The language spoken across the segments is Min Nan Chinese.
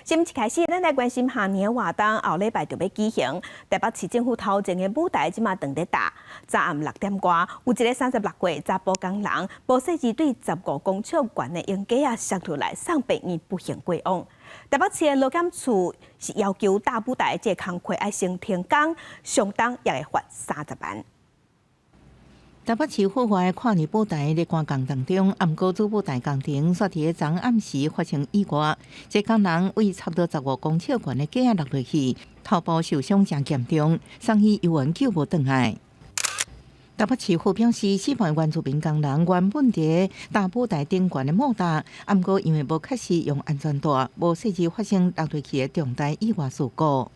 新聞一開始，咱來關心跨年活動後禮拜就欲舉行。台北市政府頭前的舞台這馬當咧搭。昨暗6點外，有一个36歲查埔工人，無細膩對15公尺懸的鷹架仔摔落來，送病院不幸過往。台北市的勞檢處是要求搭舞台這個工課愛先停工，上重也會罰30萬。台北市府外跨年舞台咧趕工當中，毋過主舞台工程煞佇咧昨暗時發生意外，這工人對差不多15公尺懸的架仔落落去，頭部受傷誠嚴重，送醫猶原救無轉來。台北市府表示，四名原住民工人原本佇搭舞台頂懸的幕搭，毋過因為無確實用安全帶，無細膩發生落落去的重大意外事故。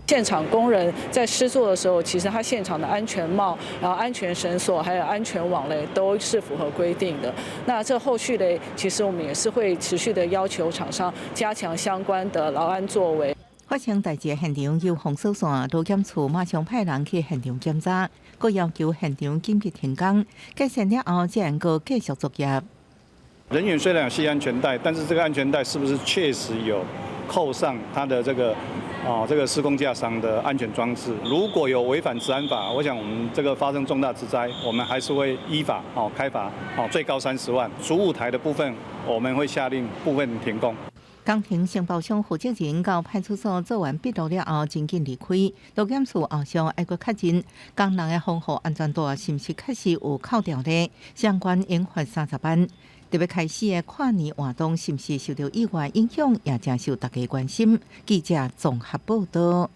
現場工人在施作的時候，其實他現場的安全帽、然後安全繩索還有安全網嘞，都是符合規定的。那這後續嘞，其實我們也是會持續的要求廠商加強相關的勞安作為。發生代誌現場有封鎖線，勞檢處馬上派人去現場檢查，閣要求現場緊急停工，改善了後才能夠繼續作業。人員雖然有繫安全帶，但是這個安全帶是不是確實有扣上他的這個施工架上的安全裝置？如果有違反職安法，我想我們這個發生重大職災，我們還是會依法開罰，最高30萬。主舞台的部分，我們會下令部分停工。工程承包商負責人到派出所做完筆錄了後，真緊離開。勞檢處後續愛閣確認工人的防護安全帶是毋是確實有扣著咧？相關應罰30萬。特別開始的跨年活動是毋是受到意外影響，也誠受大家關心。記者綜合報道。